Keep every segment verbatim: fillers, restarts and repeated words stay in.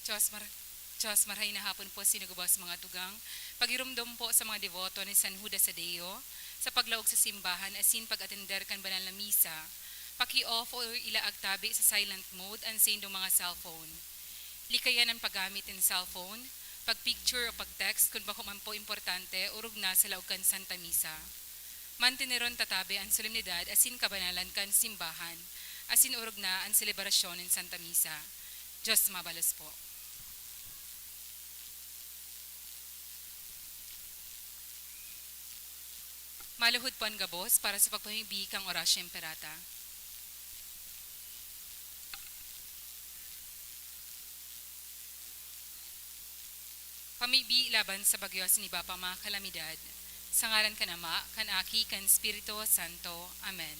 Diyos, mar-, Diyos, marhay na hapon po, sinugubos mga tugang. Pagirumdom po sa mga deboto ni San Judas Tadeo sa paglaog sa simbahan asin pag-atender kan banal na misa. Paki-off o ilaag tabi sa silent mode an saindong mga cellphone. Likayan an paggamit nin cellphone, pag-picture o pag-text kun bako man po importante o rugna sa laog kan Santa Misa. Manteneron ta tabi an solemnidad asin kabanalan kan simbahan, asin orog na an selebrasyon nin Santa Misa. Diyos mabalos po. Maluhod po an gabos para sa pagpamibi kan Oratio Imperata. Pamibi laban sa bagyo asin iba pang mga kalamidad. Sa ngaran kan Ama, kan Aki, kan Espiritu Santo. Amen.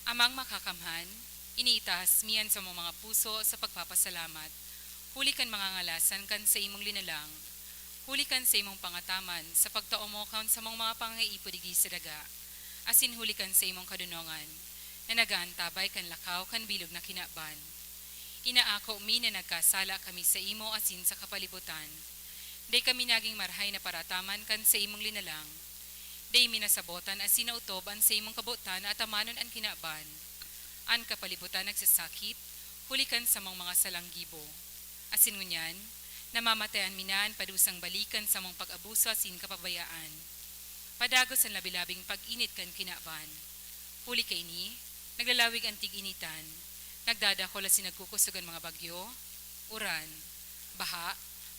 Amang Makakamhan, iniitaas mi an samong mga puso sa pagpapasalamat, huli kan mga ngalasan kan saimong linalang, huli kan saimong pangataman sa pagtao mo kan samong mga pangangaipo digdi sa daga, asin huli kan saimong kadonongan, na nag-aantabay kan lakaw kan bilog na kinaban. Inaako mi na nagkasala kami saimo asin sa kapalibutan. Dai kami nagin marahay na parataman kan saimong linalang. Dai mi nasabotan asin naotob an saimong kabotan na atamanon an kinaban. An kapalibutan nagsasakit, huli kan samong mga salang gibo. Asin ngunyan, namamatayan mi na an padusang balik kan samong pag-abuso asin kapabayaan. Padagos an labi-labing pag-init kan kinaban. Huli kaini, naglalawig an tig-initan, nagdadakol asin nagkukusog an mga bagyo, uran, baha,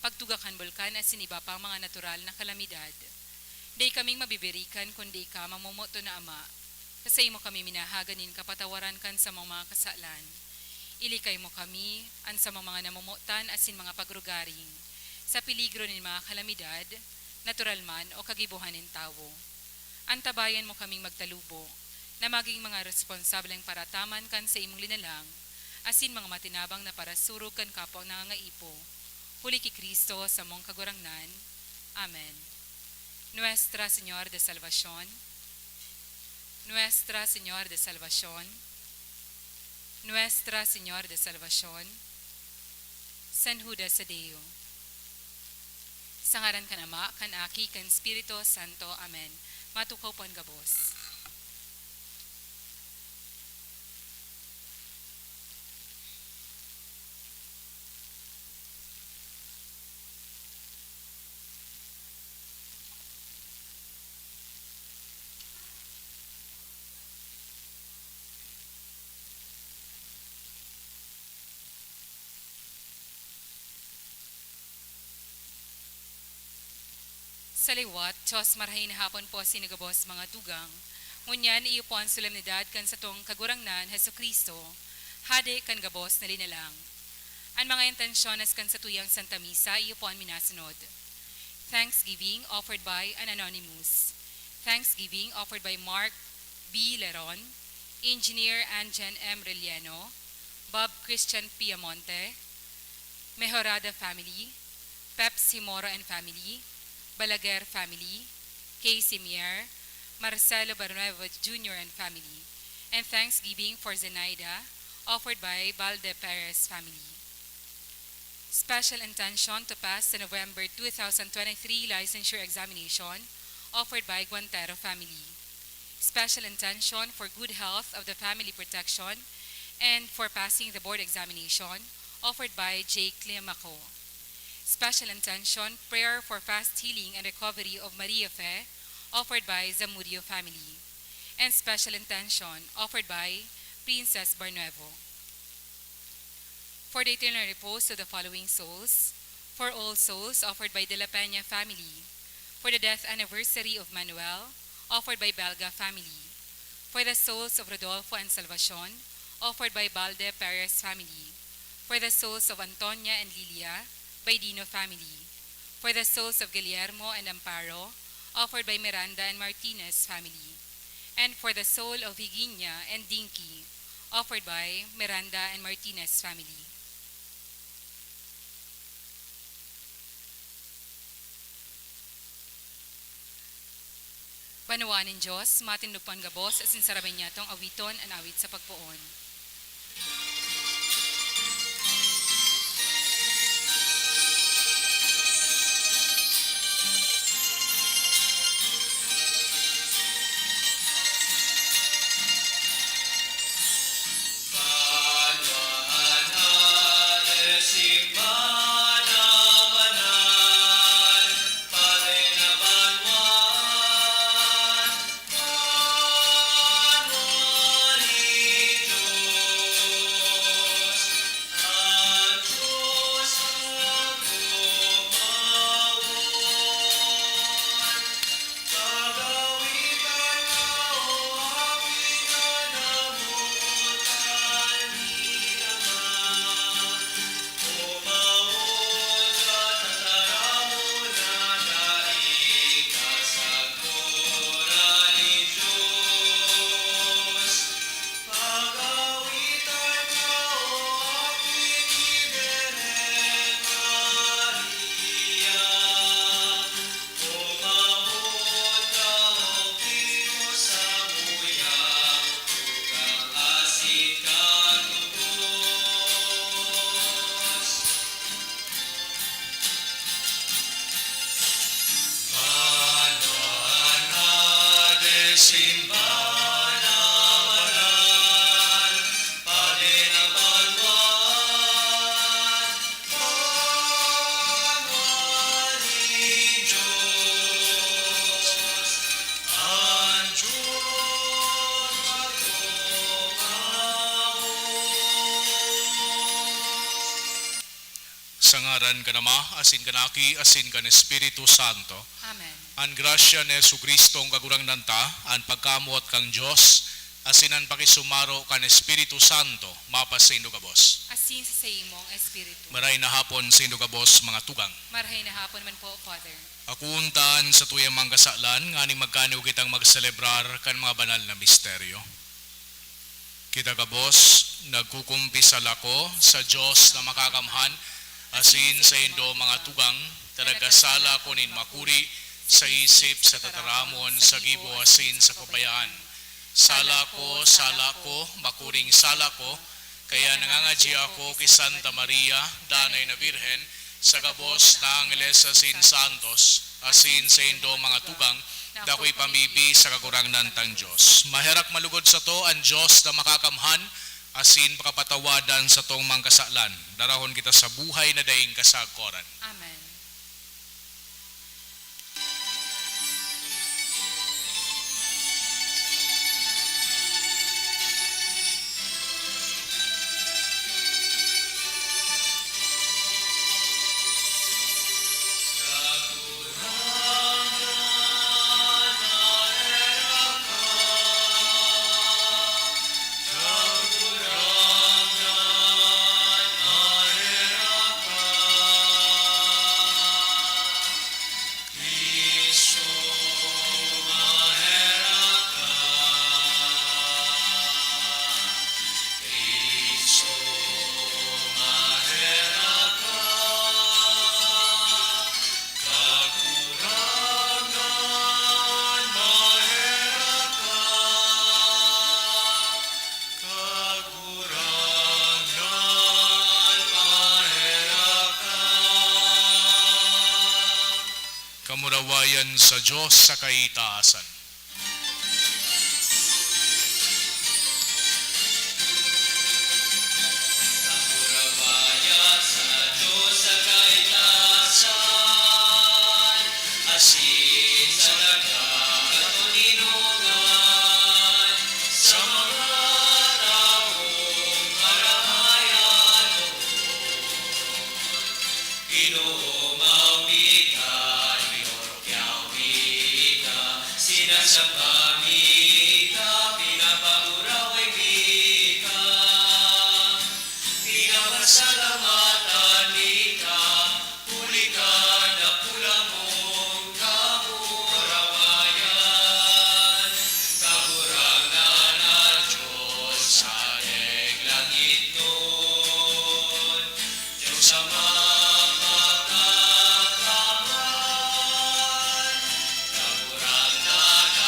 pagtuga kan bulkan asin iba pang mga natural na kalamidad. Dai kaming mabibirikan kun dai ka mamomoton na Ama, ta saimo kami minahaga nin kapatawaran kan samong mga kasalan. Ilikay mo kami, an samong mga namomotan asin mga pagrugaring, sa peligro nin mga kalamidad, natural man o kagibohan nin tawo. Antabayan mo kaming magtalubo, na magin mga responsableng parataman kan saimong linalang, asin mga matinabang na parasurog kan kapwang nangangaipo. Huli ki Cristo, samong Kagurangnan. Amen. Nuestra Señor de Salvacion, Nuestra Señor de Salvacion, Nuestra Señor de Salvacion, San Judas Tadeo. Sa ngaran kan Ama, kan Aki, kan Espiritu Santo. Amen. Matukaw po an gabos. Sa liwat, Diyos, marahay na hapon po, sinugubos mga tugang. Ngunyan, iyo po an solemnidad kan satong Kagurangnan, Jesu-Cristo, Hade kan gabos na linalang. An mga intensyones kan satuyang Santa Misa, iyo po an minasunod. Thanksgiving offered by an anonymous. Thanksgiving offered by Mark B. Leron, Engineer Anjan M. Relleno, Bob Christian Piamonte, Mejorada family, Peps Himoro and family, Balaguer family, Casey Mier, Marcelo Barnuevo Junior and family, and thanksgiving for Zenaida, offered by Balde Perez family. Special intention to pass the November two thousand twenty-three licensure examination, offered by Guantero family. Special intention for good health of the family protection and for passing the board examination, offered by J. Climaco. Special intention, prayer for fast healing and recovery of Maria Fe, offered by Zamudio family. And special intention, offered by Princess Barnuevo. For the eternal repose of the following souls, for all souls offered by De La Peña family, for the death anniversary of Manuel, offered by Belga family, for the souls of Rodolfo and Salvacion, offered by Balde Perez family, for the souls of Antonia and Lilia, by Dino family, for the souls of Guillermo and Amparo, offered by Miranda and Martinez family, and for the soul of Higinia and Dinky, offered by Miranda and Martinez family. Banwaan nin Diyos, matindog po an gabos, asin sarabi niya tong awiton, an awit sa pagpoon. Banal, banal, Padre na banwaan, banwaan nin Dios, an Dios na gumawon. Pagawitan ka, O Aki, na namotan nin Ama. Tumawod ka, tataramon na dai ka sagkod nin Dios. Pagawitan ka, O Aki ni Birhen Maria. Umabot ka, O Ginoong samuyang tugang asin katubos. Banwaan na desin banal, Padre na banwaan, Banwaan nin Dios, an Dios na gumawon. Sa ngaran kan Ama, asin kan Aki, asin kan Espiritu Santo. Amen. An grasya ni Jesu-Cristo, an Kagurangnan ta, an pagkamoot kan Dios, asin an pakisumaro kan Espiritu Santo, mapasaindo gabos. Asin sa saimong espiritu. Maray na hapon saindo gabos, mga tugang. Maray na hapon man po, Father. Akoon ta an satuyang mga kasalan, nganing magkaniw kitang magselebrar kan mga banal na misteryo. Kita gabos, nagkukumpisal ako sa Dios na makakamhan, asin saindo, mga tugang, ta nagkasala ako nin makuri, sa isip, sa tataramon, sa gibo, asin sa kabayaan. Sala ko, sala ko, makuring sala ko, kaya nangangadyi ako ki Santa Maria, Danay na Birhen, sa gabos na angheles asin santos, asin saindo, mga tugang, dakul pamibi sa Kagurangnan tang Dios. Maherak malugod sato an Dios na makakamhan, asin pakapatawadan satong mga kasalan. Darahon kita sa buhay na daing kasagkoran. Amen. Cristo, maherak ka. Cristo, maherak ka. Kagurangnan, maherak ka. Kagurangnan, maherak ka. Kamurawayan sa Dios sa kaitaasan. Kamurawayan sa Dios sa kaitaasan, asin sa dagang katoninongan, sa mga tawong marahay an loob. Ginoo, maogma ka, inorokyaw mi ka, sinasamba mi ka, pinapaguraway mi ka, pinapasalamatan mi ka, huli kan dakula mong kamurawayan. Kagurangnan na Dios sa dayang langitnon, Dios sa mapakakamhan, Kagurangnan na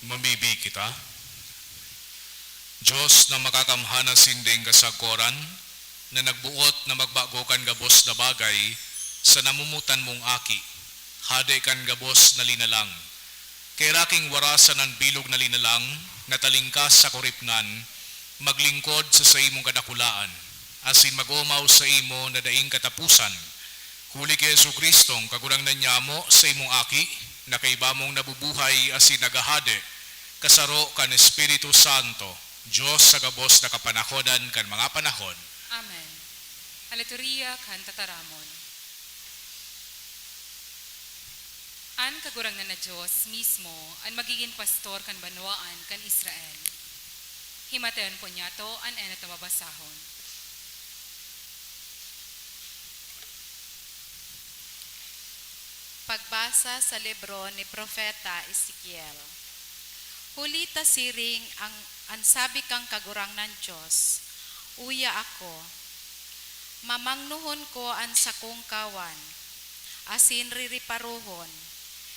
Mamibi kita. Dios na makakamhan asin daing kasagkoran, na nagboot na magbago kan gabos na bagay sa namomotan mong Aki, Hade kan gabos na linalang. Kairaking warasan an bilog na linalang na talingkas sa kuripngan, maglingkod sa saimong kadakulaan, asin mag-omaw sa imo na daing kataposan. Huli ki Jesu-Cristong Kagurangnan nyamo, sa imong Aki, na kaiba mong nabubuhay asin naghahade, kasaro kan Espiritu Santo, Dios sa gabos na kapanahonan kan mga panahon. Amen. Aleluya kan tataramon. An Kagurangnan na Dios mismo an magigin pastor kan banwaan kan Israel. Himateon po niyato an enot na babasahon. Pagbasa sa libro ni Propeta Ezekiel. Huli ta siring ang, an sabi kan Kagurangnan Dios, "Uya ako, mamangnohon ko an sakong kawan, asin ririparohon,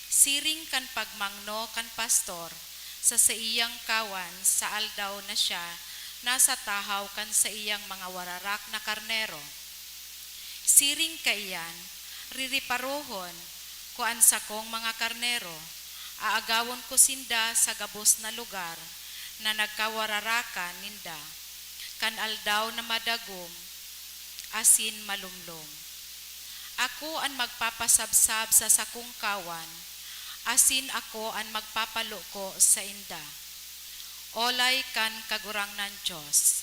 siring kan pagmangno kan pastor sa saiyang kawan sa aldaw na siya nasa tahaw kan saiyang mga wararak na karnero. Siring kaiyan, ririparohon ko an sakong mga karnero, aagawon ko sinda sa gabos na lugar na nagkawararakan ninda, kan aldaw na madagom asin malumlom. Ako an magpapasabsab sa sakong kawan, asin ako an magpapaloko sainda." Olay kan Kagurangnan Dios.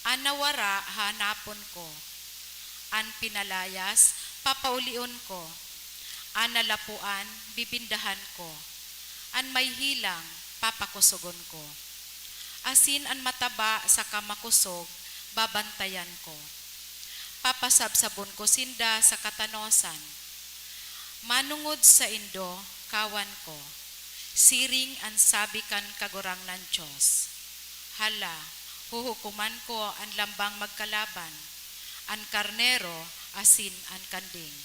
An nawara, hahanapon ko. An pinalayas, papaulion ko. An nalapoan, bibindahan ko. An may hilang, papakosogon ko. Asin an mataba saka makosog, babantayan ko. Papasabsabon ko sinda sa katanosan. Manongod saindo, kawan ko, siring an sabi kan Kagurangnan Dios. Hala, huhukoman ko an lambang magkalaban, an karnero asin an kanding.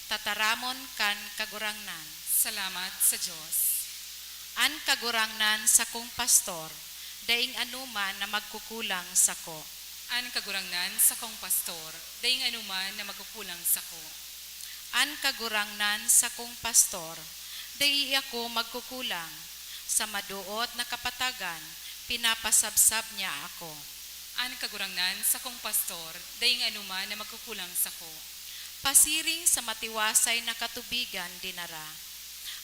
Tataramon kan Kagurangnan. Salamat sa Dios. An Kagurangnan sakong pastor, daing anoman na magkukulang sako. An Kagurangnan sakong pastor, daing anoman na magkukulang sako. An Kagurangnan sakong pastor, dai ako magkukulang. Sa madoot na kapatagan, pinapasabsab niya ako. An Kagurangnan sakong pastor, daing anoman na magkukulang sako. Pasiring sa matiwasay na katubigan dinara.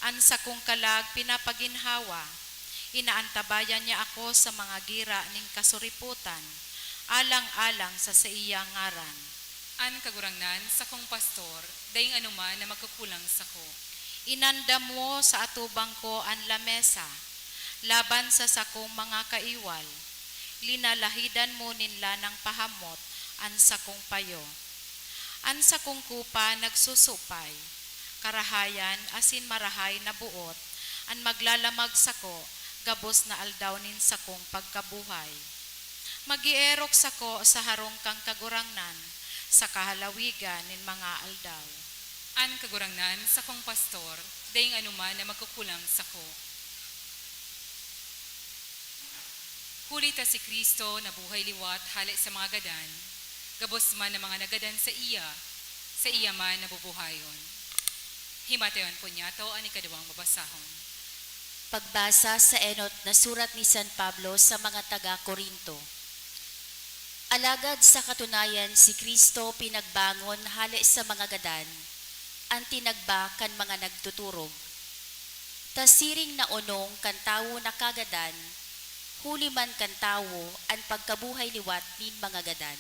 An sakong kalag pinapaginhawa. Inaantabayan niya ako sa mga gira nin kasuripotan, alang-alang sa saiyang ngaran. An Kagurangnan sakong pastor, daing anoman na magkukulang sako. Inandam mo sa atubang ko an lamesa, laban sa sakong mga kaiwal. Linalahidan mo nin lanang pahamot an sakong payo. An sakong kupa nagsusupay. Karahayan asin marahay na boot an maglalamag sako gabos na aldaw nin sakong pagkabuhay. Mag-eerok sako sa harong kan Kagurangnan sa kahalawigan nin mga aldaw. An Kagurangnan sakong pastor, daing anoman na magkukulang sako. Huli ta si Cristo nabuhay liwat hale sa mga gadan, gabos man na mga nagadan saiya, saiya man nabubuhayon. Himateon po niyato an ikaduwang babasahon. Pagbasa sa enot na surat ni San Pablo sa mga taga Corinto. Alagad sa katunayan, si Cristo pinagbangon hale sa mga gadan, an tinagba kan mga nagtuturog. Ta siring na onong kan tawo nakagadan, huli man kan tawo an pagkabuhay liwat nin mga gadan.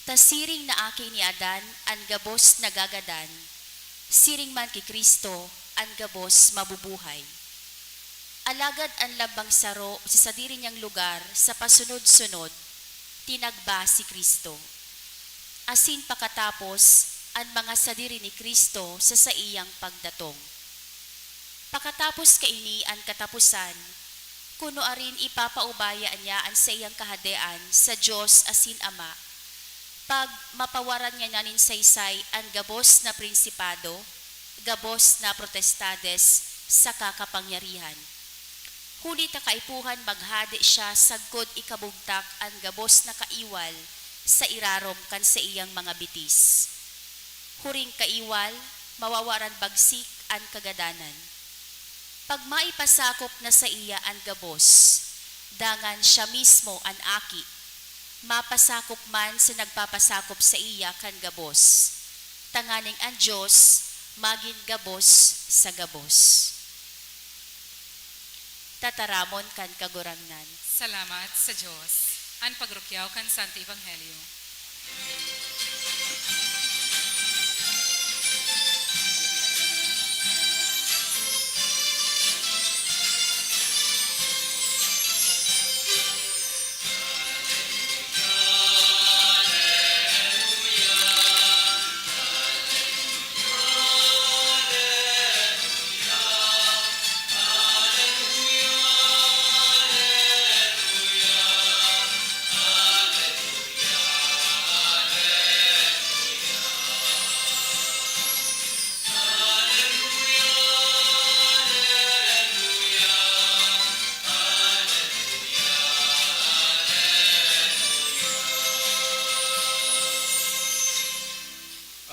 Ta siring na aki ni Adan an gabos nagagadan, siring man ki Cristo an gabos mabubuhay. Alagad an lambang saro sa sadiri niyang lugar sa pasunod-sunod, tinagba si Cristo. Asin pakatapos, an mga sadiri ni Cristo sa saiyang pagdatong. Pakatapos kaini an kataposan, kuno arin ipapaubaya niya an saiyang kahadean sa Dios asin Ama, pag mapawaran niya na nin saysay an gabos na prinsipado, gabos na potestades, saka kapangyarihan. Huli ta kaipuhan maghade siya sagkod ikabugtak an gabos na kaiwal sa irarom kan saiyang mga bitis. Huring kaiwal, mawawaran bagsik an kagadanan. Pag maipasakop na saiya an gabos, dangan siya mismo an aki, mapasakop man sa nagpapasakop saiya kan gabos, tanganing an Dios magin gabos sa gabos. Tataramon kan Kagurangnan. Salamat sa Dios. An pagrukyaw kan Santo Ebanghelyo.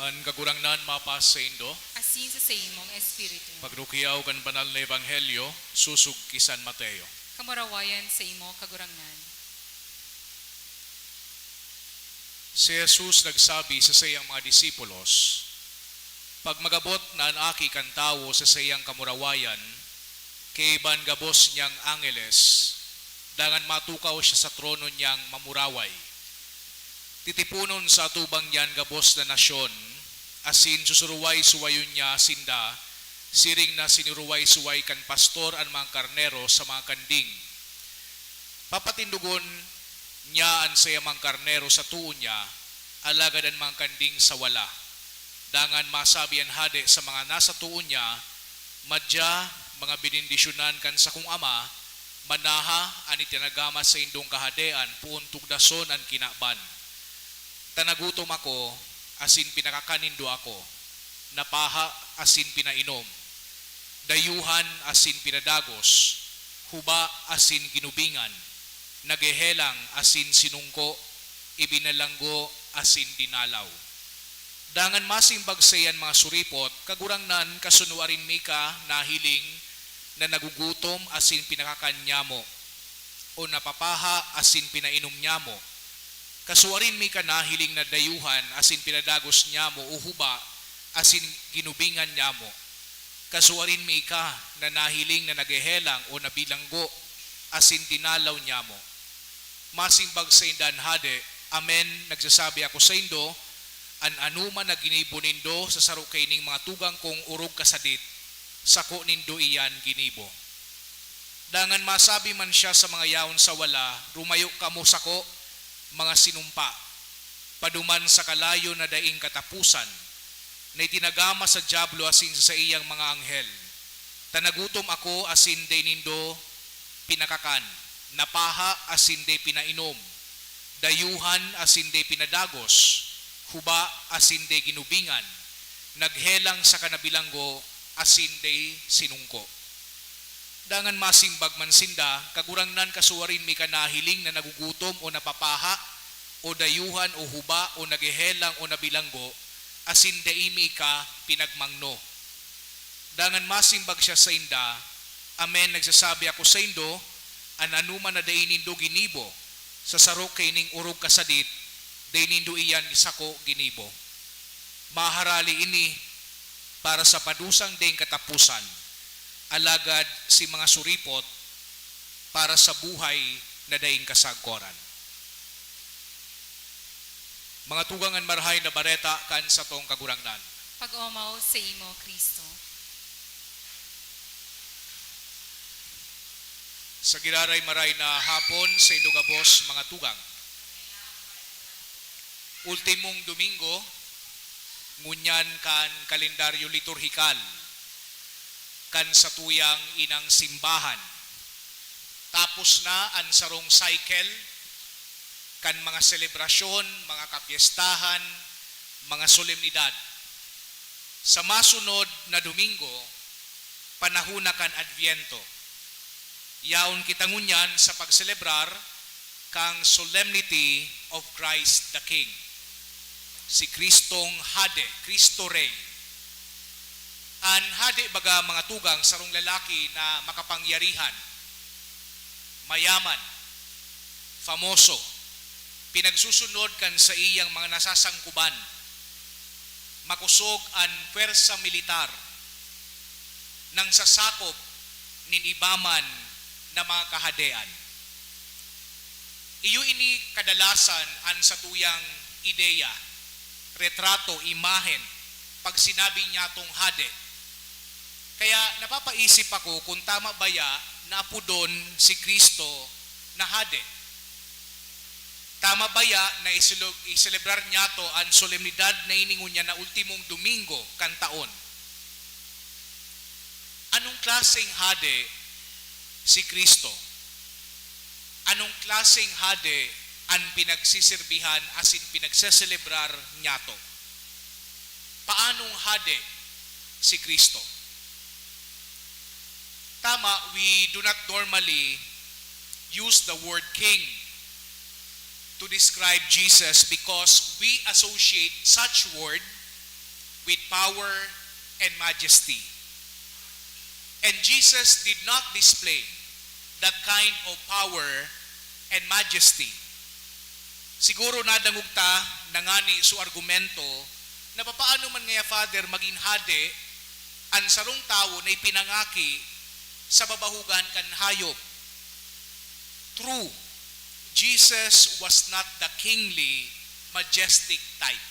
An Kagurangnan mapasaindo. Asin sa saimong espiritu. Pagrukyaw kan Banal na Ebanghelyo sosog ki San Mateo. Kamurawayan sa imo, Kagurangnan. Si Jesus nagsabi sa saiyang mga disipulos, "Pag magabot na an Aki kan Tawo sa saiyang kamurawayan, kaiban gabos niyang angeles, dangan matukaw siya sa trono niyang mamuraway. Titiponon sa atubang niya an gabos na nasyon, asin susuruway-suwayon niya sinda, siring na sinuruway-suway kan pastor an mga karnero sa mga kanding. Papatindogon niya an saiyang mga karnero sa too niya, alagad an mga kanding sa wala." Dangan masabi an hade sa mga nasa too niya, "Madya, mga benendisyonan kan sakong Ama, manaha an itinagama saindong Kahadean poon tugdason an kinaban. Ta nagutom ako, asin pinakakan nindo ako, napaha, asin pinainom, dayuhan, asin pinadagos, huba, asin ginubingan, naghehelang, asin sinungko, ibinalanggo, asin dinalaw." Dangan masimbag saiyan mga suripot, "Kagurangnan, kasunuarin mi ka nahiling na nagugutom asin pinakakan nyamo, o napapaha asin pinainom nyamo? Kasuarin mi ka nahiling na dayuhan asin pinadagos nyamo, o huba asin ginubingan nyamo? Kasuarin mi ka na nahiling na naghehelang o nabilanggo asin dinalaw nyamo?" Masimbag sainda an hade, "Amen, nagsasabi ako saindo, an anoman na ginibo nindo sa saro kaining mga tugang kong orog kasadit, sako nindo iyan ginibo." Dangan masabi man siya sa mga yaon sa wala, "Rumayo kamo sako, mga sinumpa, paduman sa kalayo na daing kataposan, na itinagama sa Diablo asin sa saiyang mga anghel. Ta nagutom ako asin dai nindo pinakakan, napaha asin dai pinainom, dayuhan asin dai pinadagos, huba asin dai ginubingan, naghelang saka nabilanggo asin dai sinungko." Dangan masimbag man sinda, "Kagurangnan, kasuarin mi ka nahiling na nagugutom o napapaha, o dayuhan, o huba, o naghehelang, o nabilanggo, asin dai mi ka pinagmangno?" Dangan masimbag siya sainda, "Amen, nagsasabi ako saindo, an anoman na dai nindo ginibo sa saro kaining orog kasadit, dai nindo iyan sako ginibo. Maharali ini para sa padusang daing kataposan, alagad si mga suripot para sa buhay na daing kasagkoran." Mga tugang, an Marahay na Bareta kan satong Kagurangnan. Pag-omaw sa imo, Cristo. Sa giraray maray na hapon sa indo gabos, mga tugang. Ultimong Domingo ngunyan kan kalendaryo liturhikal kan satuyang inang simbahan. Tapos na an sarong cycle kan mga selebrasyon, mga kapyestahan, mga solemnidad. Sa masunod na Domingo, panahona kan Adviento. Yaon kita ngunyan sa pagselebrar kan Solemnity of Christ the King, si Kristong Hade, Cristo Rey. An hade, baga, mga tugang, sarong lalaki na makapangyarihan, mayaman, famoso, pinagsusunod kan saiyang mga nasasangkuban, makosog an pwersa militar, nagsasakop nin iba man na mga kahadean. Iyo ini kadalasan an satuyang ideya, retrato, imahen, pag sinabi nyatong hade. Kaya napapaisip ako kung tama baya na apodon si Cristo na hade. Tama baya na iselo-, iselebrar nyato an solemnidad na ini ngunyan na ultimong Domingo kan taon? Anong klaseng hade si Cristo? Anong klaseng hade an pinagsisirbihan asin pinagseselebrar nyato? Paanong hade si Cristo? Tama, we do not normally use the word king to describe Jesus because we associate such word with power and majesty. And Jesus did not display that kind of power and majesty. Siguro nadangog ta na ngani so argumento na papaano man ngaya, Father, magin hade an sarong tawo na ipinangaki sa babahugan kan hayop? True, Jesus was not the kingly, majestic type.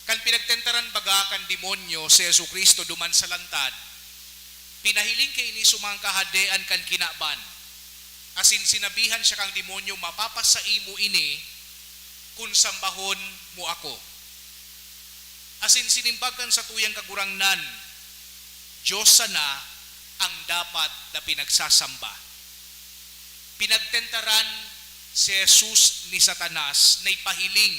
Kan pinagtentaran baga kan demonyo si Jesu-Cristo duman sa lantad, pinahiling kaini sa mga kahadean kan kinaban, asin sinabihan siya kan demonyo, "Mapapasaimo ini kun sambahon mo ako." Asin sinimbag kan satuyang Kagurangnan, "Dios sana ang dapat na pinagsasamba." Pinagtentaran si Jesus ni Satanas na ipahiling,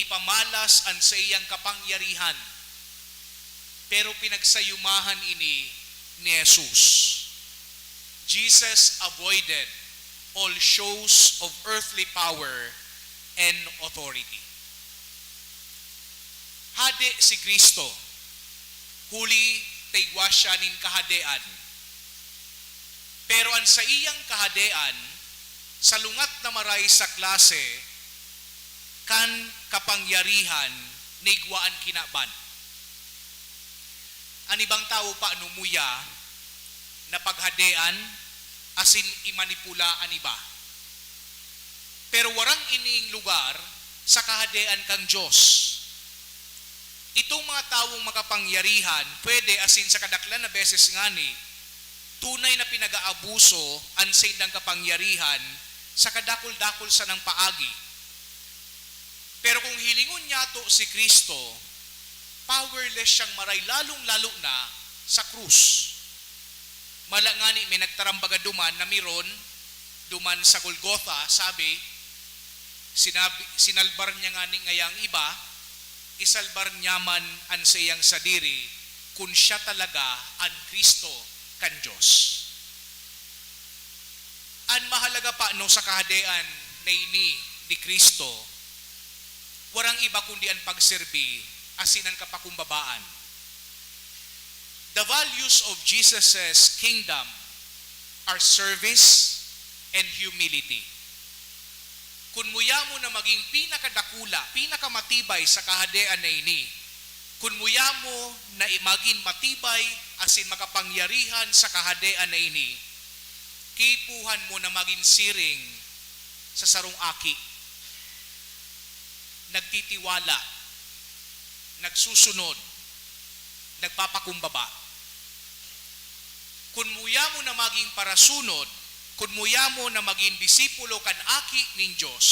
ipamalas an saiyang kapangyarihan, pero pinagsayumahan ini ni Jesus. Jesus avoided all shows of earthly power and authority. Hade si Cristo, huli ta igwa siya nin kahadean. Pero an saiyang kahadean, salungat na maray sa klase kan kapangyarihan na igwa an kinaban. An ibang tawo pa, no, muya na paghadean asin imanipula an iba. Pero warang ining lugar sa kahadean kan Dios. Itong mga tawong makapangyarihan, pwede asin sa kadaklan na beses ngani, tunay na pinag-aabuso an saindang kapangyarihan sa kadakul-dakul sanang paagi. Pero kung hilingon nyato si Cristo, powerless siyang maray, lalong-lalo na sa krus. Mala ngani may nagtarambaga duman na miron, duman sa Golgotha, sabi, sinabi, sinalbar niya ngani ngayang iba, isalbar niya man an saiyang sadiri kun siya talaga an Cristo kan Dios. An mahalaga pa, no, sa kahadean na ini ni Cristo, warang iba kundi an pagserbi asin an kapakumbabaan. The values of Jesus' kingdom are service and humility. Kun muya mo na maging pinakadakula, pinakamatibay sa kahadean na ini, kun muya mo na i-, magin matibay asin makapangyarihan sa kahadean na ini, kaipuhan mo na magin siring sa sarong aki, nagtitiwala, nagsusunod, nagpapakumbaba. Kun muya mo na magin parasunod, kun muya mo na magin disipulo kan Aki nin Dios,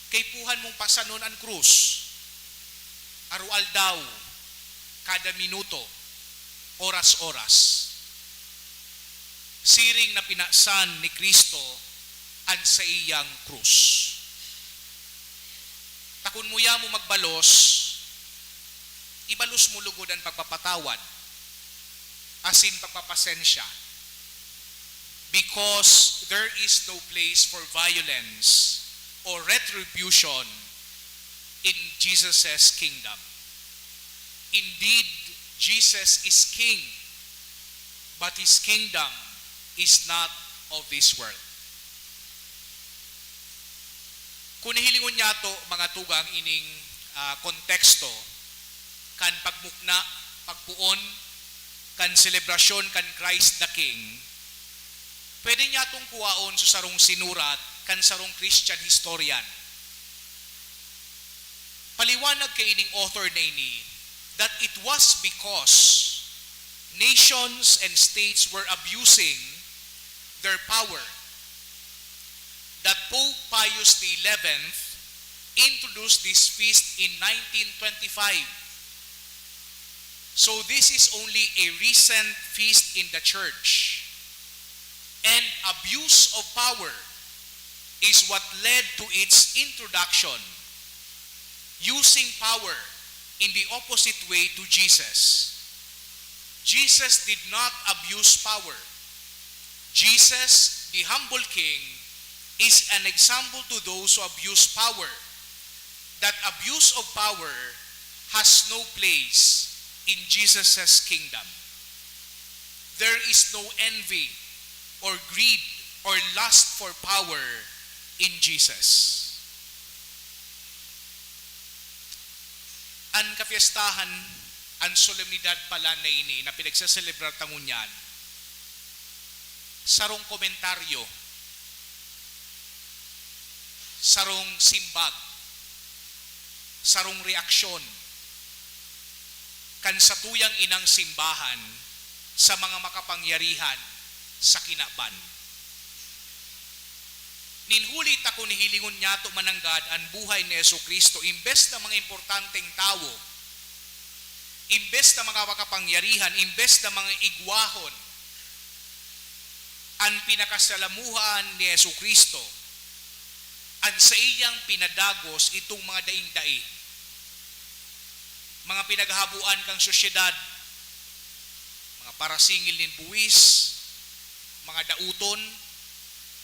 kaipuhan mong pasanon an krus, aroaldaw, kada minuto, oras-oras. Siring na pinasan ni Cristo an saiyang krus. Ta kun muya mo magbalos, ibalos mo lugod an pagpapatawad. asin pagpapasensya, because there is no place for violence or retribution in Jesus' kingdom. Indeed, Jesus is King, but His kingdom is not of this world. Kung hilingon niyato, mga tugang, ining, ah, konteksto kan pagmukna, pagpoon kan selebrasyon kan Christ the King, pwede niyatong kuhaon sa sarong sinurat kan sarong Christian historian. Paliwanag kaining author na ini that it was because nations and states were abusing their power that Pope Pius the eleventh introduced this feast in nineteen twenty-five. So this is only a recent feast in the church. And abuse of power is what led to its introduction, using power in the opposite way to Jesus. Jesus did not abuse power. Jesus, the humble king, is an example to those who abuse power, that abuse of power has no place in Jesus' kingdom. There is no envy or greed or lust for power in Jesus. An kapiestahan, an solemnidad pala na ini na pinagseselebrar ta ngunyan, sarong komentaryo, sarong simbag, sarong reaksyon kan satuyang inang simbahan sa mga makapangyarihan sa kinaban. Nin huli ta kun hihilingon niyato mananggad an buhay ni Jesu-Cristo, imbes na mga importanteng tawo, imbes na mga makapangyarihan, imbes na mga igwahon, an pinakasalamuhan ni Jesu-Cristo, an saiyang pinadagos itong mga daing dai, mga pinaghahaboan kan sosyedad, mga parasingil nin buwis, mga daoton,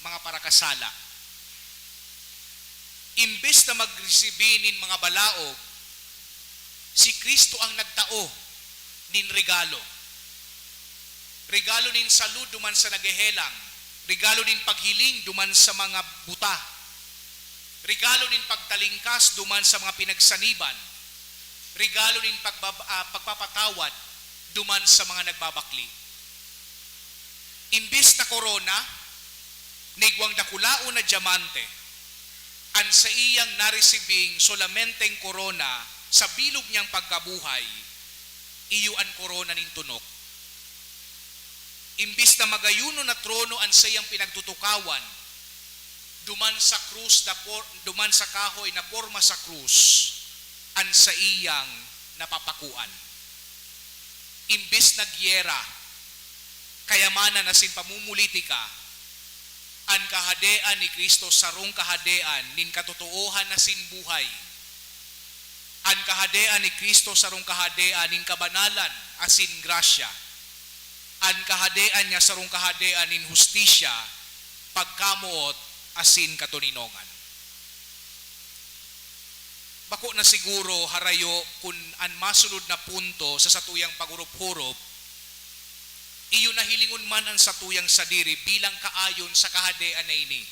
mga parakasala. Imbes na magresibi nin mga balaog, si Cristo ang nagtao nin regalo. Regalo nin salud duman sa naghehelang, regalo nin paghiling duman sa mga buta, regalo nin pagtalingkas duman sa mga pinagsaniban, regalo nin pagbab-, ah, pagpapatawad duman sa mga nagbabakli. Imbis na korona, nin igwang dakulaon na dyamante, an saiyang naresibing solamenteng korona sa bilog niyang pagkabuhay, iyo an korona nin tunok. Imbis na magayunon na trono an saiyang pinagtutukawan, duman sa krus na por-, duman sa kahoy na porma sa krus, an saiyang napapakuan. Imbis na giyera, kayamanan asin pamumulitika, an Kahadean ni Cristo sarong kahadean nin katotoohan asin buhay. An Kahadean ni Cristo sarong kahadean nin kabanalan asin grasya. An Kahadean niya sarong kahadean nin hustisya, pagkamoot, asin katoninongan. Bako na siguro harayo kun an masunod na punto sa satuyang paghurup-hurup, iyo na hilingon man an satuyang sadiri bilang kaayon sa Kahadean na ini,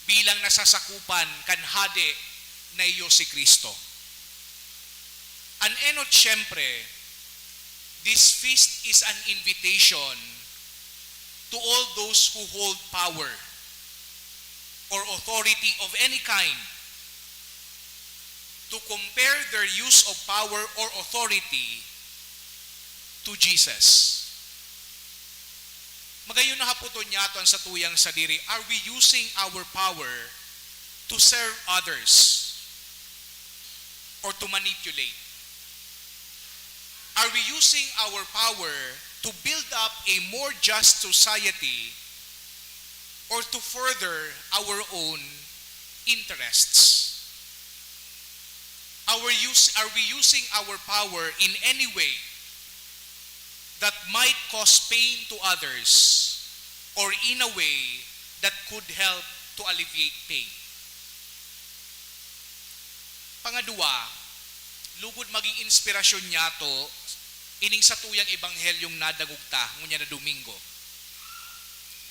bilang nasasakopan kan Hade na iyo si Cristo. An enot, siyempre, this feast is an invitation to all those who hold power or authority of any kind to compare their use of power or authority to Jesus. Magayon na hapoton niyato an satuyang sadiri, are we using our power to serve others or to manipulate? Are we using our power to build up a more just society or to further our own interests? Our use, are we using our power in any way that might cause pain to others or in a way that could help to alleviate pain. Pangadwa, lugod magin inspirasyon niyato ining satuyang ebanghelyong nadangog ta ngunyan na Domingo.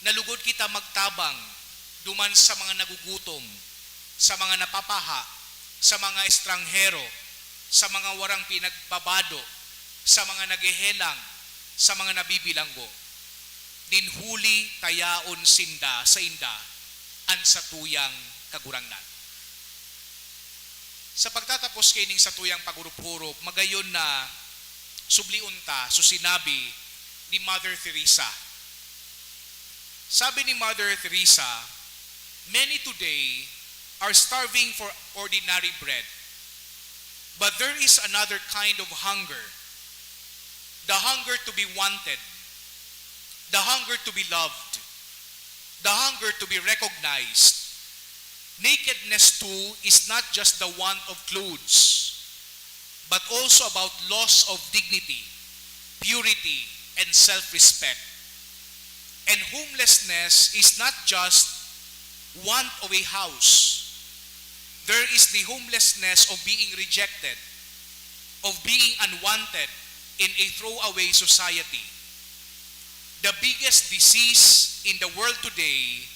Nalugod kita magtabang duman sa mga nagugutom, sa mga napapaha, sa mga estranghero, sa mga warang pinagbabado, sa mga naghehelang, sa mga nabibilanggo, nin huli ta yaon sinda, sainda an satuyang Kagurangnan. Sa pagtatapos kaining satuyang paghurup-hurup, magayon na sublion ta so sinabi ni Mother Teresa. Sabi ni Mother Teresa, "Many today are starving for ordinary bread. But there is another kind of hunger, the hunger to be wanted, the hunger to be loved, the hunger to be recognized." Nakedness too is not just the want of clothes, but also about loss of dignity, purity, and self-respect. And homelessness is not just want of a house. There is the homelessness of being rejected, of being unwanted in a throwaway society. The biggest disease in the world today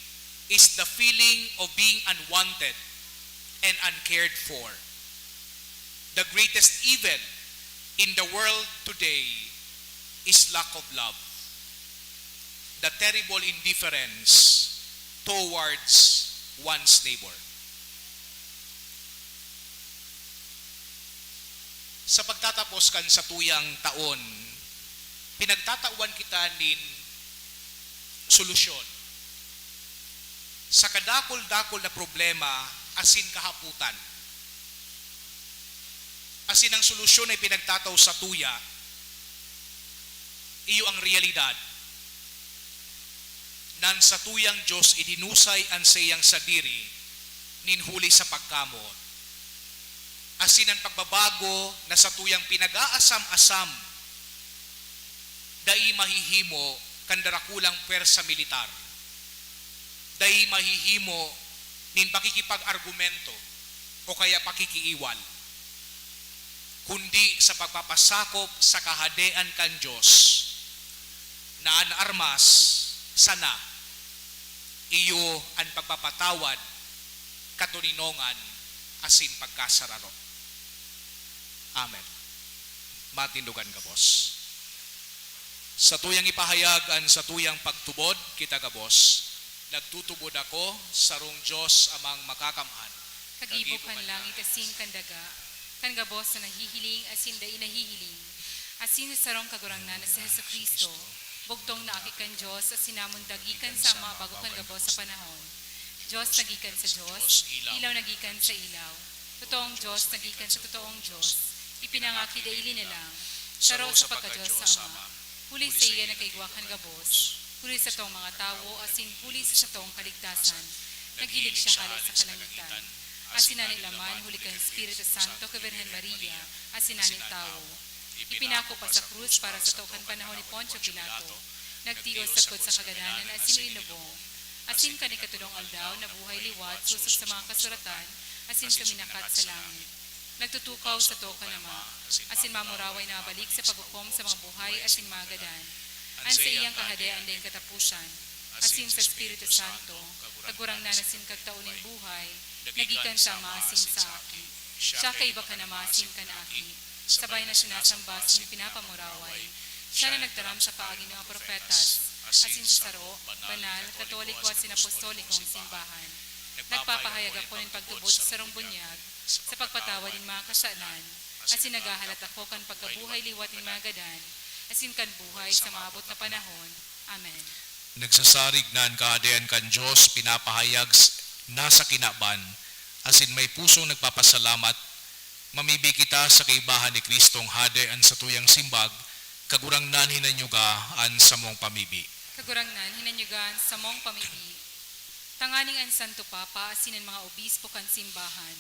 is the feeling of being unwanted and uncared for. The greatest evil in the world today is lack of love. The terrible indifference towards one's neighbor. Sa pagtatapos kan satuyang taon, pinagtatawan kita nin solusyon sa kadakul-dakul na problema asin kahapotan. Asin ang solusyon na ipinagtatao satuya, iyo ang realidad na an satuyang Dios idinusay an saiyang sadiri nin huli sa pagkamoot, asin an pagbabago na satuyang pinag-aasam-asam dai mahihimo kan darakulang pwersa militar, dai mahihimo nin pakikipag-argumento o kaya pakikiiwal, kundi sa pagpapasakop sa Kahadean kan Dios, na an armas sana iyo an pagpapatawad, katoninongan, asin pagkasararo. Amen. Matindogan gabos. Satuyang ipahayag an satuyang pagtubod, kita gabos. Nagtutubod ako, sarong Dios Amang Makakamhan, kagibo kan langit asin kan daga, kan gabos na nahihiling asin dai nahihiling, asin sa sarong Kagurangnan na si Jesu-Cristo, bugtong na Aki kan Dios asin namundag gikan sa Ama bago kan gabos na panahon. Dios na gikan sa Dios, ilaw na gikan sa ilaw, totoong Dios na gikan sa totoong Dios, ipinangaki dai linalang, saro sa pagka-Dios sa Ama, huli saiya nagkaigwa kan gabos, huli sa satong mga tawo asin huli sa satong kaligtasan, naghilig siya hale sa kalangitan, asin nanilaman huli kan Espiritu Santo ki Birhen Maria, asin nagin tawo. Ipinako pa sa krus para sato kan panahon ni Poncio Pilato, nagtios sagkod sa kagadanan asin inilubong, asin kan ikatulong aldaw nabuhay liwat sosog sa mga kasuratan asin suminakat sa langit. Nagtutukaw sato kan Ama, asin mamuraway na mabalik sa paghukom sa mga buhay asin mga gadan. An saiyang Kahadean daing kataposan, asin sa Espiritu Santo, Kagurangnan asin Kagtao nin buhay, na gikan sa Ama asin sa Aki. Siya kaiba kan Ama asin kan Aki, sabay na sinasamba asin pinapamuraway. Siya na nagtaram sa paagi nin mga propetas, asin sa saro, banal, katoliko asin apostolikong simbahan. Nagpapahayag ako nin pagtubod sa sarong bunyag, sa pagpatawad nin mga kasalan, asin naghahalat ako kan pagkabuhay liwat nin mga gadan, asin kan buhay sa maabot na panahon. Amen. Nagsasarig na an Kahadean kan Dios, pinapahayag s-, na sa kinaban, asin may pusong nagpapasalamat. Mamibi kita sa kaibahan ni Cristong Hade an satuyang simbag, Kagurangnan, hinanyuga an samong pamibi. Kagurangnan, hinanyuga an samong pamibi. Tanganing an Santo Papa asin an mga obispo kan simbahan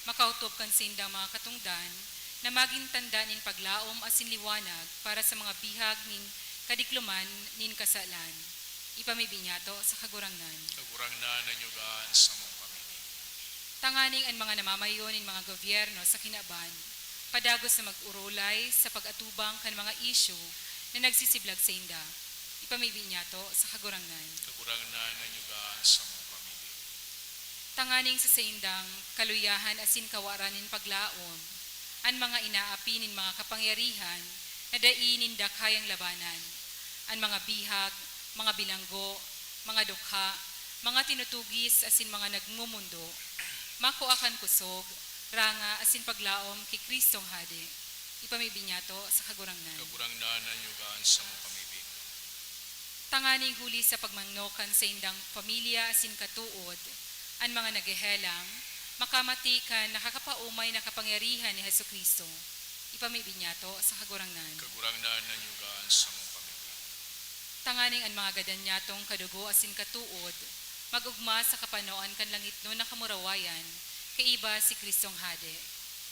makaotob kan saindang mga katongdan, na magin tanda nin paglaom asin liwanag para sa mga bihag nin kadikloman nin kasalan. Ipamibi niyato sa Kagurangnan. Kagurangnan, nanyugaan sa mong pamibi. Tanganing an mga namamayo nin mga gobyerno sa kinaban, padagos na mag-urulay sa pag-atubang kan mga isyu na nagsisiblag sainda. Ipamibi niyato sa Kagurangnan. Kagurangnan, nanyugaan sa mong pamibi. Tanganing sa saindang kaluyahan asin kawaran nin paglaom, an mga inaapi nin mga kapangyarihan na dai ninda kayang labanan, an mga bihag, mga bilanggo, mga dukha, mga tinutugis asin mga nagmumundo, makua kan kosog, ranga asin paglaom ki Cristong Hade. Ipamibi niyato sa Kagurangnan. Kagurangnan, nanyugaan sa mong pamibi. Tanganing huli sa pagmangno kan saindang pamilya asin katood, an mga naghehelang makamati kan nakakapaomay na kapangyarihan ni Jesu-Cristo. Ipamibi niyato sa Kagurangnan. Kagurangnan, nanyugaan sa mong pamibi. Tanganing an mga gadan niyatong kadugo asin katood mag-ogma sa kapanoan kan langitnon na kamurawayan, kaiba si Cristong Hade.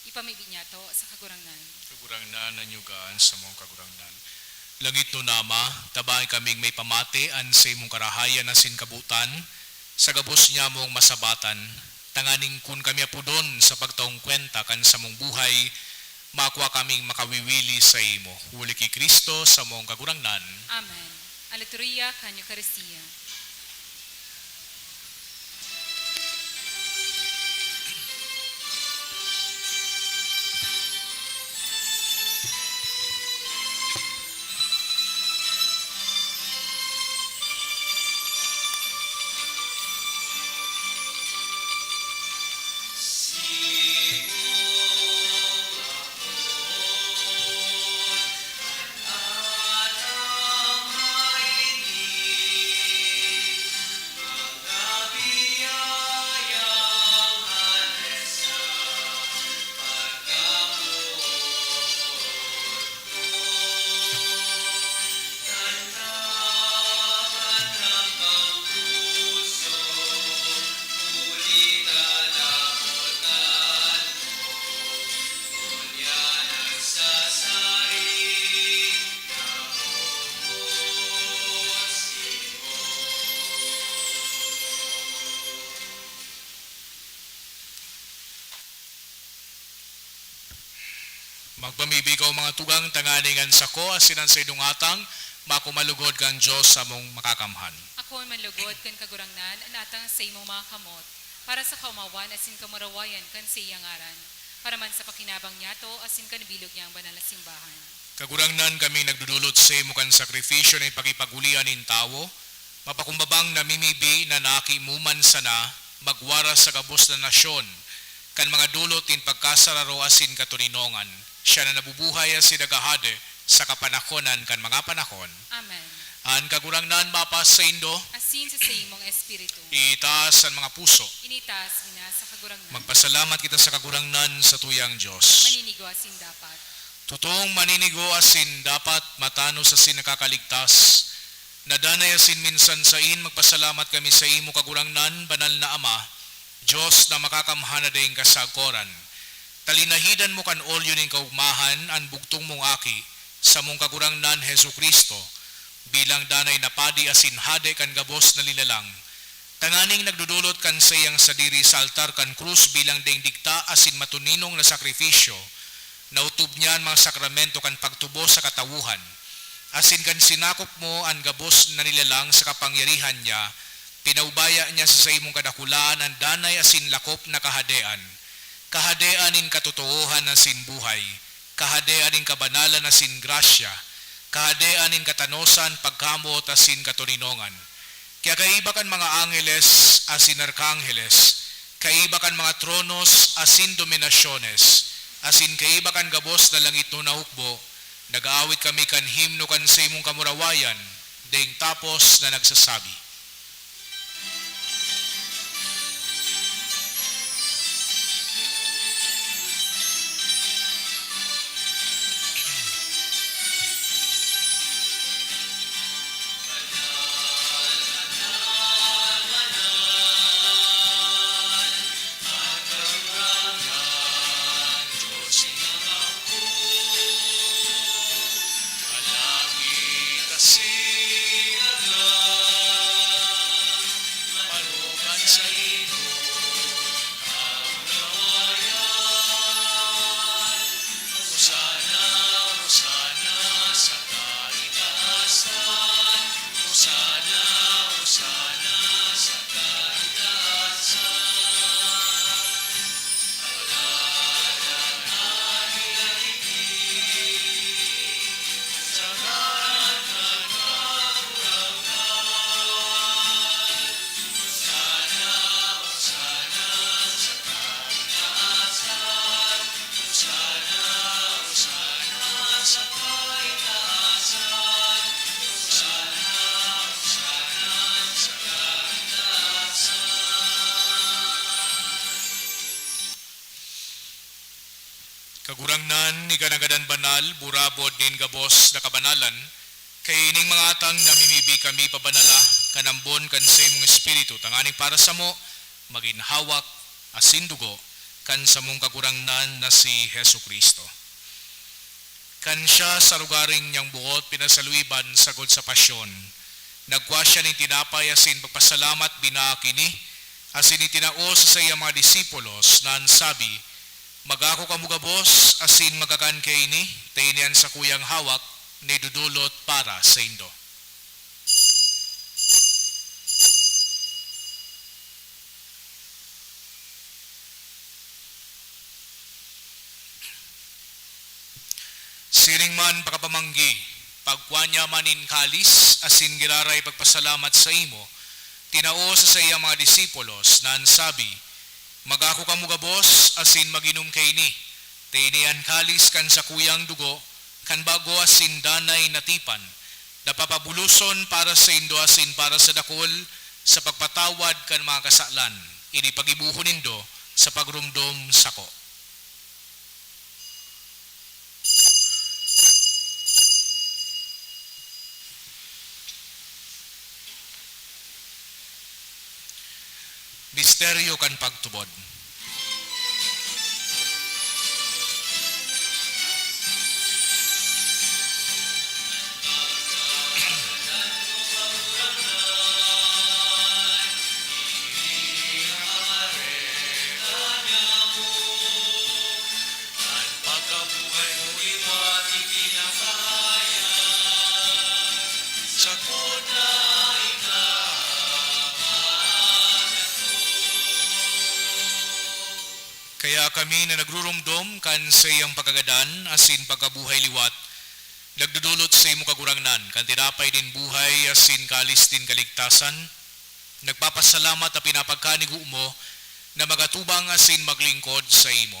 Ipamibi niyato sa Kagurangnan. Kagurangnan, nanyugaan sa mong Kagurangnan. Langitnon na Ama, tabae kaming may pamati an saimong karahayan asin kabotan, sa gabos nyamong masabatan, tanganing kun kami apodon sa pagtaong kwenta kan samong buhay, makua kaming makawiwili saimo. Huli ki Cristo, samong Kagurangnan. Amen. Aleluya kan Eukaristia. Magpamibi kaw, mga tugang, tanganing an sako asin an saindong atang makumalugod kan Dios samong Makakamhan. Akoon man lugod kan Kagurangnan an atang sa imong mga kamot, para sa kaomawan asin kamurawayan kan saiyang ngaran, para man sa pakinabang niyato asin kan bilog niyang banal na simbahan. Kagurangnan, kami nagdudulot sa imo kan sakrifisyo na ipakipag-ulian nin tawo, mapakumbabang namimibi na naaki mo man sana magwaras sa gabos na nasyon kan mga dulot nin pagkasararo asin katoninongan, siya na nabubuhay asin naghahade sa kapanakonan kan mga panahon. Amen. An Kagurangnan mapasaindo. Asin sa saimong espiritu. Itaas an mga puso. Initaas mi na sa Kagurangnan. Magpasalamat kita sa Kagurangnan, sa tuyang Dios. Maninigo asin dapat. Totoong maninigo asin dapat, matanos asin nakakaligtas. Na danay asin minsan sain, magpasalamat kami sa imo, Kagurangnan, banal na Ama, Dios na makakamhan na daing kasagkoran. Talinahidan mo kan olyo nin kaogmahan an bugtong mong Aki, samong Kagurangnan Jesu-Cristo, bilang danay na padi asin hade kan gabos na linalang, tanganing nagdodolot kan saiyang sadiri sa altar kan krus bilang daing digta asin matoninong na sakrifisyo, naotob niya an mga sakramento kan pagtubos sa katawohan, asin kan sinakop mo an gabos na nilalang sa kapangyarihan niya, pinaubaya niya sa saimong kadakulaan an danay asin lakop na kahadean, kahadean nin katotoohan asin buhay, kahadean nin kabanalan asin grasya, kahadean nin katanosan, pagkamoot asin katoninongan. Kaya kaiba kan mga angheles asin arkangheles, kaiba kan mga tronos asin dominasyones, asin kaiba kan gabos na langitnon na hukbo, nag-aawit kami kan himno kan saimong kamurawayan, daing tapos na nagsasabi. Kagurangnan, ika na gadan banal, burabod nin gabos na kabanalan, kaining mga atang namimibi kami pabanala kan ambon kan saimong Espiritu, tanganing para samo magin hawak asin dugo kan samong Kagurangnan na si Jesu-Cristo. Kan siya sa lugaring niyang buot pinasaluiban sagkod sa pasyon, nagkua siya nin tinapay asin pagpasalamat, binaak ini, asin itinao sa saiyang mga disipulos, na an sabi, "Magako kamo gabos asin magkakan kaini, ta ini an sakuyang hawak na idodolot para saindo." Siring man pakapamanggi, pagkua niya man nin kalis asin giraray pagpasalamat saimo, tinao sa saiyang mga disipulos, na an sabi, "Magako kamo gabos asin mag-inom kaini, ta ini an kalis kan sakuyang dugo kan bago asin danay na tipan, na papabuloson para saindo asin para sa dakul sa pagpatawad kan mga kasalan. Ini pagibohon nindo sa pagromdom sako." Misteryo kan pagtubod. Kaya kami na nagruromdom kan saiyang pagkagadan asin pagkabuhay liwat, nagdodolot sa imo, Kagurangnan, kan tinapay nin buhay asin kalis nin kaligtasan, nagpapasalamat na pinapagkanigo mo na magatubang asin maglingkod saimo.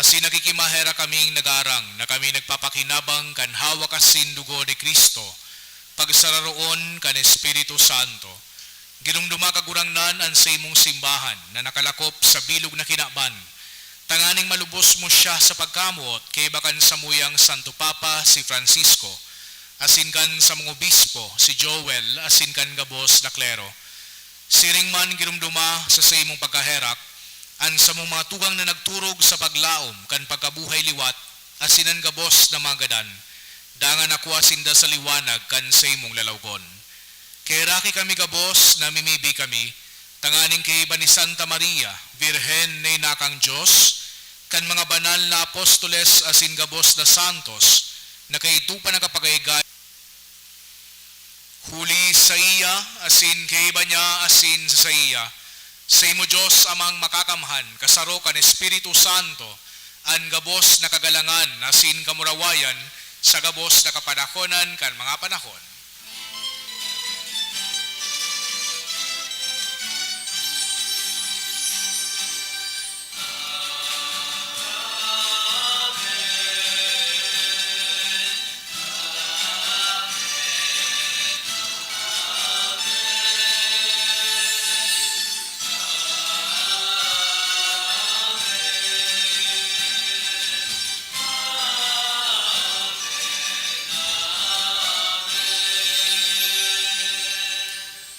Asin nakikimaherak kaming nagaarang na kami nagpapakinabang kan hawak asin dugo ni Cristo, pagsararoon kan Espiritu Santo. Giromdoma, Kagurangnan, an saimong simbahan na nakalakop sa bilog na kinaban, tanganing malubos mo siya sa pagkamoot kaiba kan samuyang Santo Papa, si Francisco, asin kan samong obispo, si Joel, asin kan gabos na klero. Siring man giromdoma sa saimong pagkaherak an samong mga tugang na nagturog sa paglaom kan pagkabuhay liwat asin an gabos na mga gadan, dangan nakua sinda sa liwanag kan saimong lalawgon. Kaheraki kami gabos, namimibi kami, tanganing kaiba ni Santa Maria, Birhen na ina kan Dios, kan mga banal na apostoles asin gabos na santos, na kaidto pa nakapagaygay. Huli saiya, asin kaiba niya, asin sa saiya, saimo Dios Amang Makakamhan, kasaro kan Espiritu Santo, an gabos na kagalangan asin kamurawayan sa gabos na kapanahonan kan mga panahon.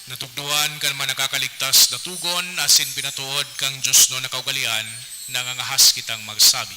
Natukdoan kan mga nakakaligtas na togon asin pinatood kan diosnon na kaugalean, nangangahas kitang magsabi.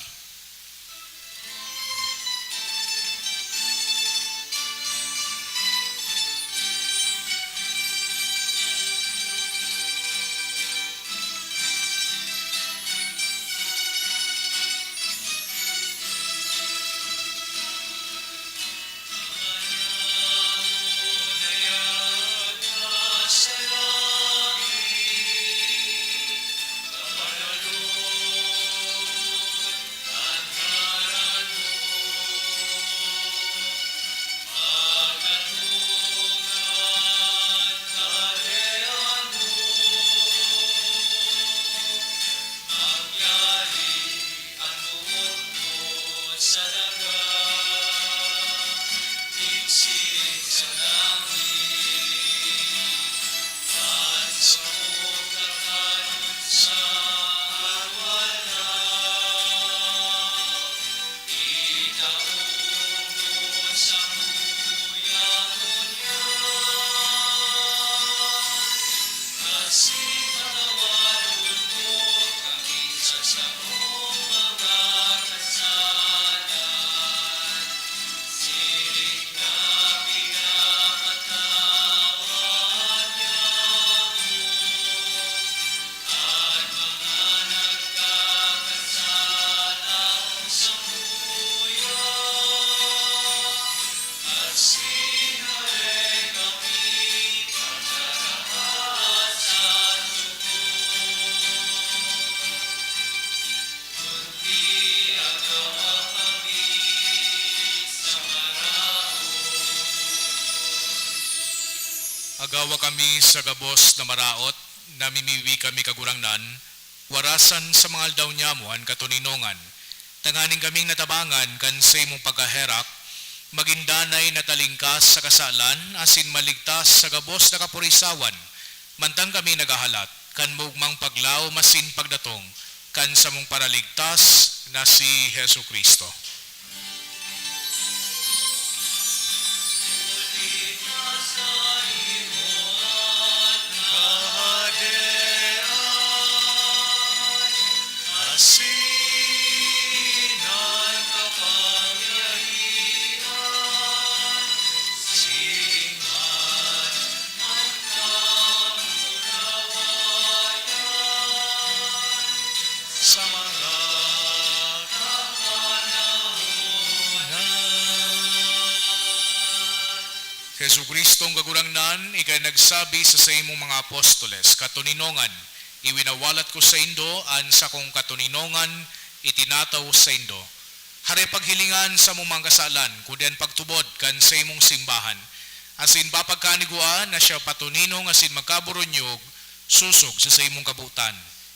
Gawa kami sa gabos na maraot, namimibi kami, Kagurangnan, warasan sa mga aldaw nyamo an katoninongan, tanganing kaming natabangan kan saimong pagkaherak, magin danay na talingkas sa kasalan asin maligtas sa gabos na kapurisawan, mantang kami naghahalat kan maogmang paglaom asin pagdatong kan samong Paraligtas na si Jesu-Cristo. Sa mga kapanahonan. Jesu-Cristong Kagurangnan, ika nagsabi sa saimong mga apostoles, "Katoninongan, iwinawalat ko saindo an sakong katoninongan, itinatawo saindo." Hare paghilingan sa mong mga kasalan, kundi an pagtubod kan saimong simbahan, asin papagkanigwaan na siya patoninong asin magkaburunyog sosog sa saimong kabotan.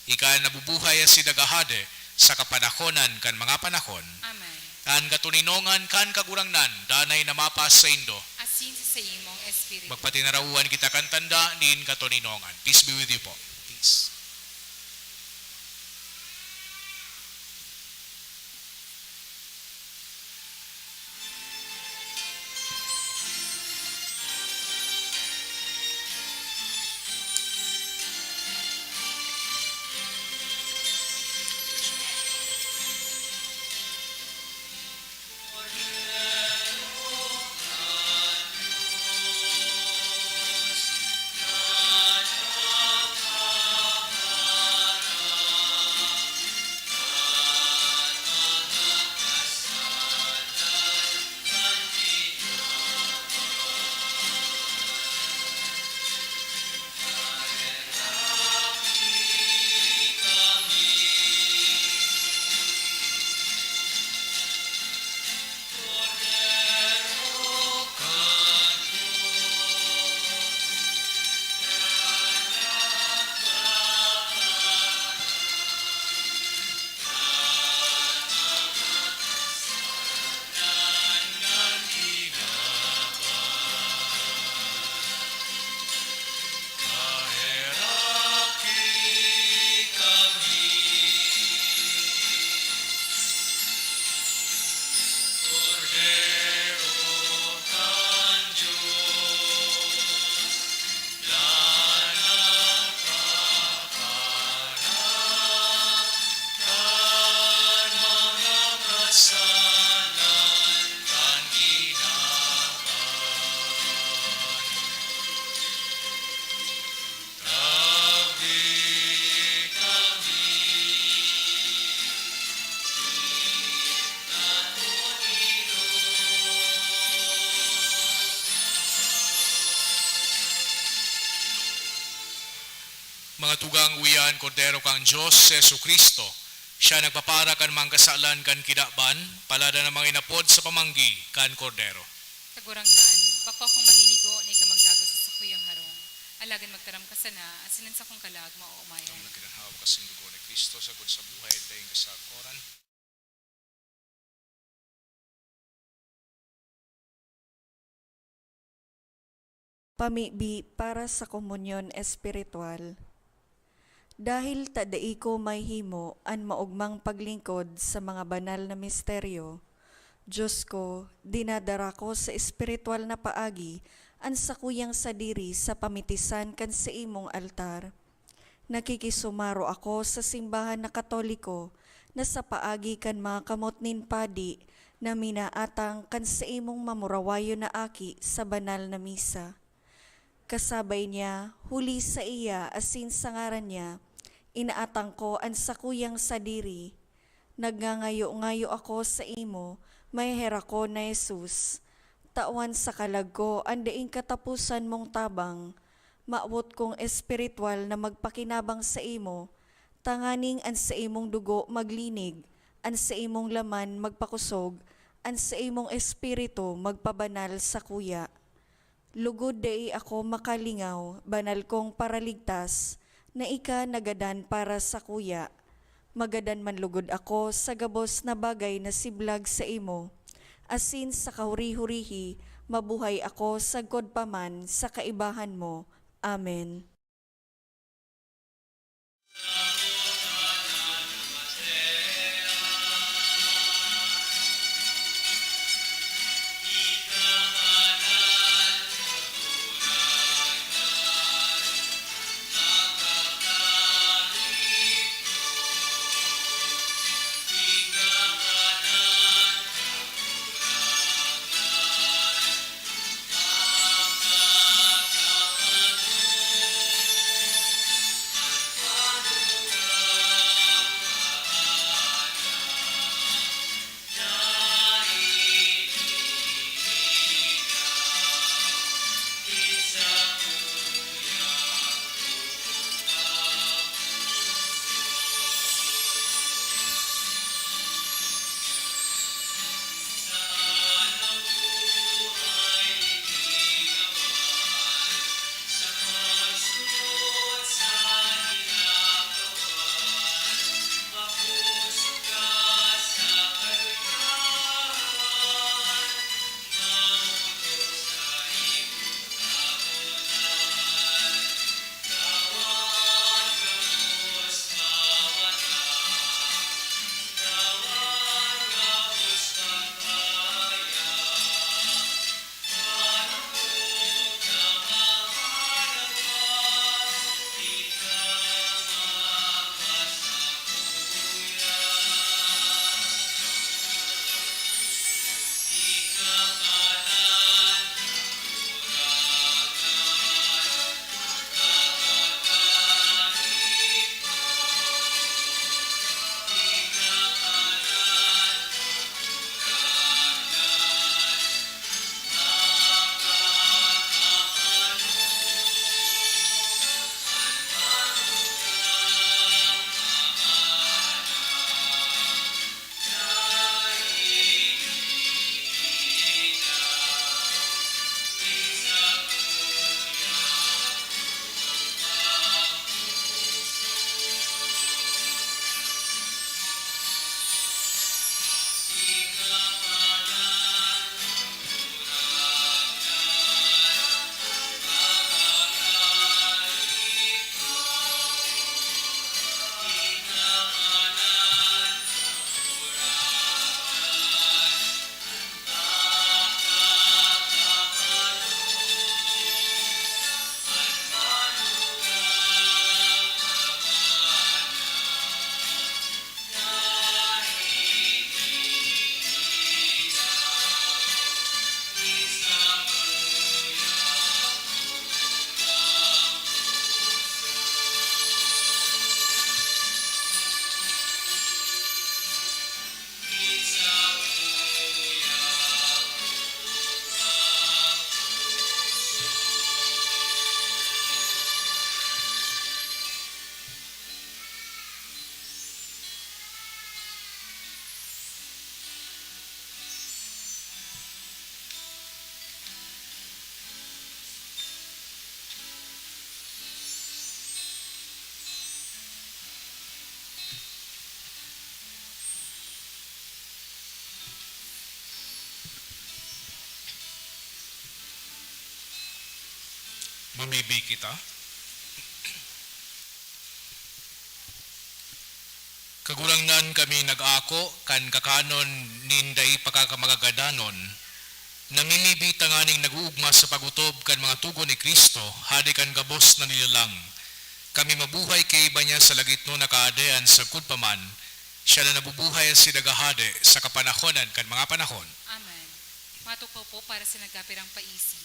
Ika an nabubuhay asin naghahade sa kapanahonan kan mga panahon. Amen. An katoninongan kan Kagurangnan danay na mapasaindo. Asin sa saimong espiritu. Magpatinarawan kita kan tanda nin katoninongan. Peace be with you po. Peace. Mga tugang, uya an Kordero kan Dios, si Jesu-Cristo. Siya nagpapara kan mga kasalan kan kinaban, palada na mga inapod sa pamanggi kan Kordero. Kagurangnan, bako akong maninigo na ika magdagos sa sakuyang harong, alagad magtaram ka sana, asin an sakong kalag maoomayan. Ang nagkinanhawa ka sa dugo ni Cristo, sagkod sa buhay, daing kasakoran. Pamibi para sa komunyon espiritual. Dahil ta dai ko mahihimo an maogmang paglingkod sa mga banal na misteryo, Dios ko, dinadara ko sa espiritual na paagi an sakuyang sadiri sa pamitisan kan saimong altar. Nakikisumaro ako sa simbahan na Katoliko na sa paagi kan mga kamot nin padi na minaatang kan saimong mamurawayon na aki sa banal na misa. Kasabay niya, huli saiya asin sa ngaran niya, inaatang ko an sakuyang sadiri. Nagngangayo-ngayo ako saimo, maheherakon na Jesus, tawan sa kalag ko an daing kataposan mong tabang. Mawot kong espiritual na magpakinabang saimo, tanganing an saimong dugo maglinig, an saimong laman magpakosog, an saimong espiritu magpabanal sakuya. Lugod dai ako makalingaw, banal kong Paraligtas, na ika nagadan para sakuya. Magadan man lugod ako sa gabos na bagay na siblag saimo, asin sa kahuri-hurihi mabuhay ako sagkod pa man sa kaibahan mo. Amen. Mamibi kita. Kagurangnan, kami nag-ako kan kakanon nin dai pa ka magagadanon. Namimibi tanganing nag-oogma sa pag-otob kan mga togon ni Cristo, hade kan gabos na nilalang. Kami mabuhay kaiba niya sa lagitnon na Kahadean sagkod pa man. Siya na nabubuhay asin naghahade sa kapanahonan kan mga panahon. Amen. Matukwa po para sa nagkapirang paisi.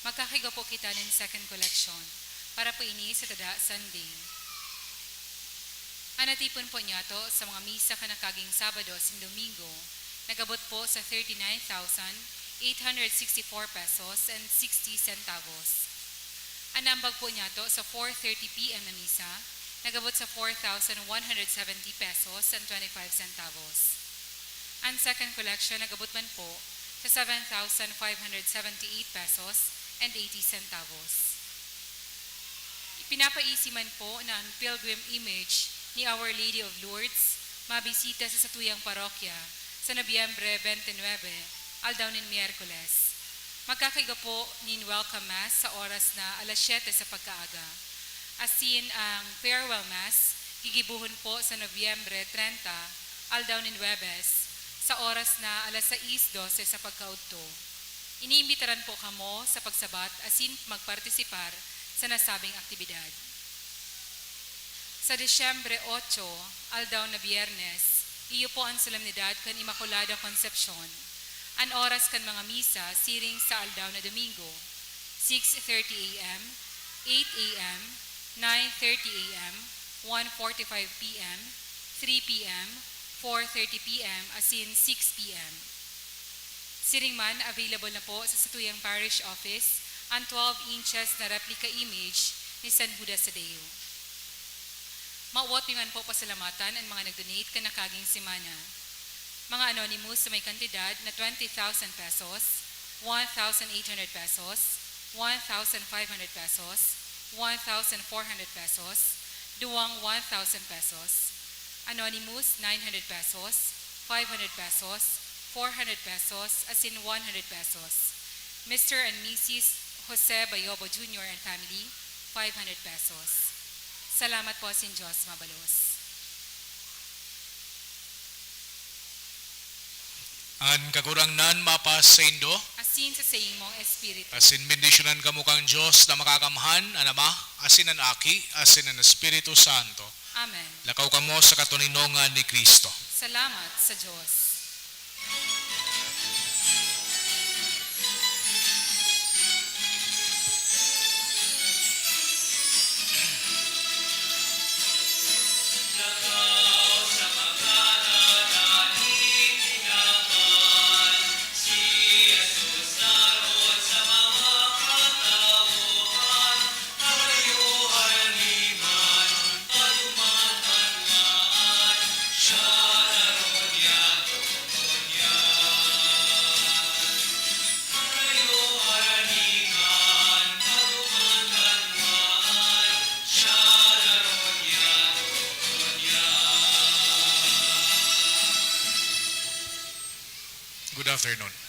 Magkakaigwa po kita nin second collection para po ini sa tada Sunday. An natipon po niyato sa mga misa kan nakaging Sabado asin Domingo, nag-abot po sa thirty-nine thousand eight hundred sixty-four pesos and sixty centavos. An naambag po niyato sa four thirty P M na misa, nag-abot sa four thousand one hundred seventy pesos and twenty-five centavos. An second collection nag-abot man po sa seven thousand five hundred seventy-eight pesos and eighty centavos. Ipinapaisi man po na ang pilgrim image ni Our Lady of Lourdes mabisita sa satuyang parokya sa Nobyembre twenty-nine, aldaw nin Miyerkules. Magkakaiga po nin welcome mass sa oras na alas siyete sa pagkaaga. Asin ang farewell mass gigibohon po sa Nobyembre treinta, aldaw nin Huwebes, sa oras na alas sais dose sa pagkaudto. Iniimbitaran po kamo sa pagsabat asin magpartisipar sa nasabing aktibidad. Sa Disyembre otso, aldaw na Biyernes, iyo po an solemnidad kan Inmaculada Concepcion. An oras kan mga misa siring sa aldaw na Domingo, six thirty a m, eight a m, nine thirty a m, one forty-five p m, three p m, four thirty p m, asin six p m. Siring man, available na po sa satuyang parish office an twelve inches na replica image ni San Judas Tadeo. Mawot mi man po pasalamatan an mga nag-donate kan nakaging semana. Mga anonymous sa may kantidad na twenty thousand pesos, one thousand eight hundred pesos, one thousand five hundred pesos, one thousand four hundred pesos, duwang one thousand pesos. Anonymous, nine hundred pesos, five hundred pesos, four hundred pesos, asin one hundred pesos. Mister and Missus Jose Bayobo Junior and family, five hundred pesos. Salamat po, asin Diyos mabalos. An Kagurangnan mapasaindo. Asin sa saimong espiritu. Asin bendisyonan kamo kan Dios na Makakamhan, an Ama, asin an Aki, asin an Espiritu Santo. Amen. Lakaw kamo sa katoninongan ni Cristo. Salamat sa Diyos. Good afternoon.